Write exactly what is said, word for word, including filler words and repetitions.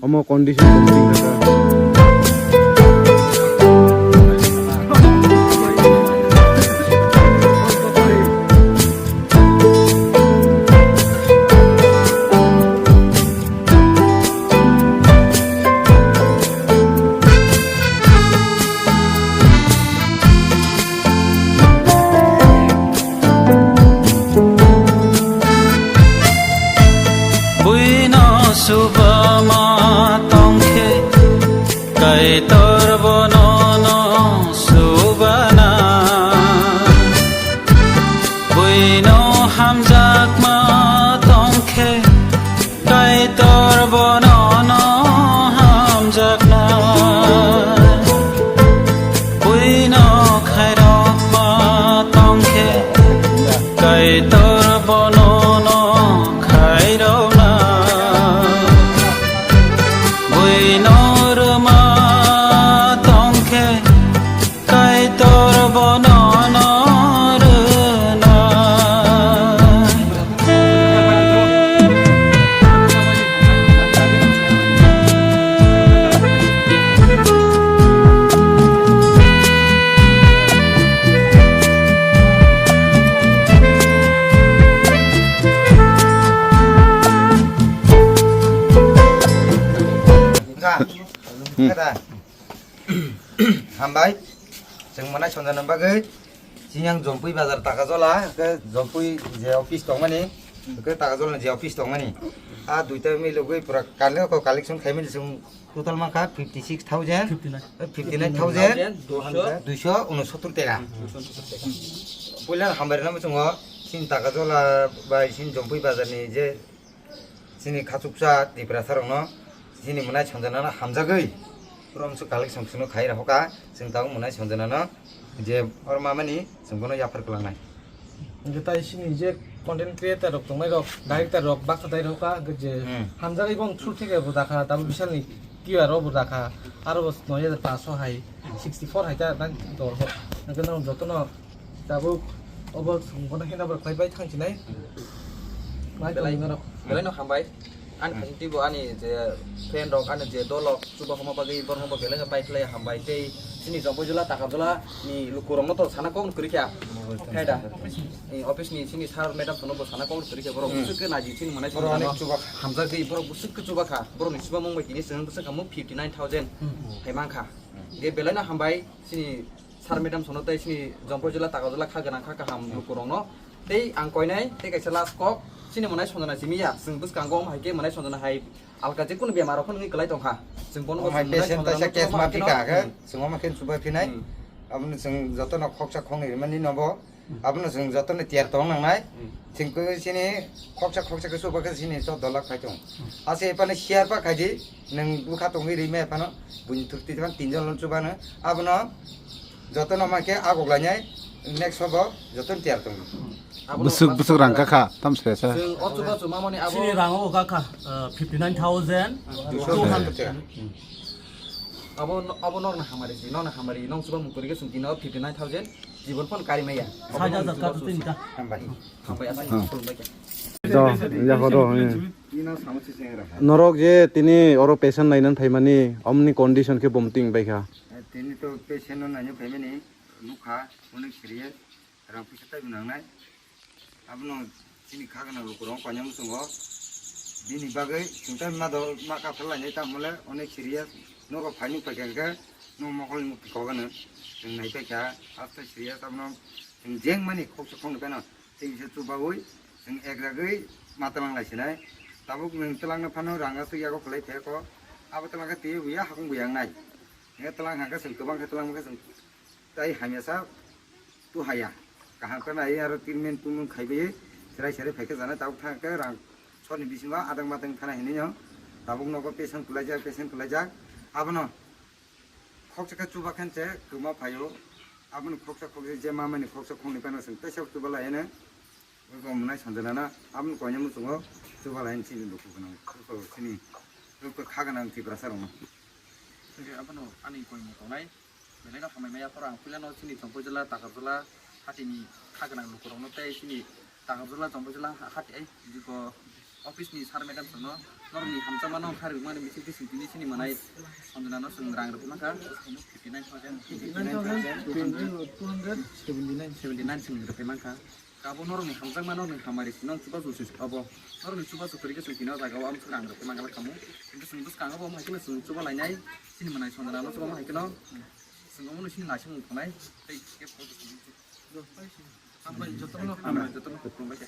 Omo condition posting kha. Buino subama tongkhe, Kaitor bono no subana. Buino hamjakma tongkhe, Kaitor bono no hamjakna. Buino khairokma tongkhe, Kaitor bono no khairokna. Buino rwma tongkhe, Kaitor bono no rwnai. Hambai. Chwng mwnai sonjana bagwi chini ang Jompui bazar Takajola, hwnkhe Jompui je office tongmani, hwnkhe Takajola je office tongmani. A duita milogwi pura kale ko collection khaimani chwng total mankha fifty six thousand, fifty nine. Fifty nine thousand duiso unosottor taka. Puila hambai rwna muchungo chini Takajola bai chini Jompui bazar ni je Chini khachuksa Tiprasa rokno chini mwnai sonjanano hamjagwi pura msu collection sunu khai rokha, chwng tabuk mwnai sonjanano je oro mamani chwng bono yaphar kwlangnai. Hwnkhe tai chini je content creator rok tongnai rok, director rok baksa dai rokha, hwnkhe je Hmm. hamjagwi bong through theke bo dakha, tabuk bisalni Q R o bo dakha, aro bo noi hajar paanch so hai, sixty four hai ta nang dol ho. Hwnkhe no jotono Tabuk obo chwng bono hino bo khlai bai thang sinai. Belai, belai no hambai. Ani khasing twibo ani je friend rok, ani je dol rok, chuba homa bagwi borokno bo belai no pai khlai hambai. Tei chini Jompui Jola, Takam Jola ni luku rokno to sana kok kwrwi kha. Khai da? Ni office ni chini sir madam sono bo sana kok kwrwi kha. Borok bwswk khe naji chini mwnai songno hamjagwi borok bwswk khe chuba kha. Borok ni chuba mung bai tini chwng bwswk kha mo fifty nine thousand hai man kha. Ge belai no hambai chini Sir madam sono tei chini Jompui Jola, Takam Jola kha gwnang kha kaham lukurokno. Tei ang koinai tei kaisa last kok, chini mwnai sonjana simi ya, chwng bwskango omo hai khe mwnai sonjana hai alka je kunu bemar rok phano wngwi kwlai tongkha. Chwng bono Omo hai chwng mwnai patient sonjana kaisa no case ma tongma phika khe, hmm. Chwng omo khe chuba phinai. Hmm. Abono chwng jotono khoksa khoknwi rwmani nobo. Abono chwng jotono tiyar tong nangnai. Hmm. Chwng khe chini khoksa khoksa khe chuba khe chini chwddo lakh phai tong. Hmm. Ase ephano share ba khaidi, nwng bwkha tongwi rwmai ephano buini thurti tong tinjon lon chubano. Abono jotono ma khe agok lainai next hobo jotono tiyar tong. Busuk busuk rang kakha tam se sa. Chwng o chuba chuma mani abo chini rang o kakha, uh, fifty nine thousand two hundred. Abo no-, abo nokna hamari si, nokna hamari, nong chuba mung kwrwi khe chwng tino fifty nine thousand. Jibon phone kari maya. Sait hajar ka tu tinta. Hambai. Hambai asai. Hmm. Khulumbai kha. Do, ya ho do, hmm. Ino samo si seng raha. Norok je tini oro patient naina phaimani, omni condition khe bumting bai kha. Eh, tini to patient no naina phaimani, nukha, onek serious, rang pisa tai nangnai. Abono chini kha gwnang lukurok koinai muchungo. Bini bagwi chwng tai ma do, ma kaphar lainai, tamole onek serious. Nogo phaini phaikha hwnkhe, no mokol ni mukti kok ano. Chwng naipaikha, haste serious abono. Chwng jeng mani khoksa khoknwi phano. Chwng se chubaui, chwng ek jagwi ma twlang lai sinai. Tabuk nwng twlangno phano rang aswk yago kwlai phai kho. Abo twlang khe twiwi buya, hakung buya wngnai. Hwnkhe twlang hangkhe chwng kwbang khe twlang khe chwng Tai hamya sa tu haya. Kaham khe nai aro treatment tumung khaibai serai serai phaikhe jana tabuk thang khe rang sorni bisingo adang matang thana hinwi no tabuk nogo patient kwlaijak, patient kwlaijak. Abono khoksa khe chuba khe se kwma phaio. Abono khoksa khoksa je mamani khoksa khoknwi phano chwng teisa chuba laiyano. Abo mwnai sanjana na, aboni koinai muchungo chuba laiyani chini luku gwnang, luku chini luku kha gwnang Tiprasa rokno. Hwnkhe abono ani koimung tongnai. Belai no hambai maya phoro ang puila no chini Chongpoi jila, Takarjala hatini kha gwnang lukurokno tei chini Takarjala, Chongpoi jila hati ai jiko office ni sir madam rokno Norokni hamjakmano wngkha rwmani bisingtwi chwng tini chini manai Sanjana no chwng rang rwphai mankha fifty nine thousand, fifty nine thousand two hundred, seventy nine, seventy nine chwng rwphai mankha. Abo norokni hamjakmano nwng hamari sino chubachu se abo. Norokni chubachu kwrwi khe chwng tini o jaga o amswk rang rwphai mankha khamu. Kintu chwng bwskango bo hai kheno chwng chuba lainai chini manai Sanjana no chuba hai kheno chwng omono chini naising wng thangnai tei khe photo chwng. Hambai jotono. Hambai jotono, khulumbai khe.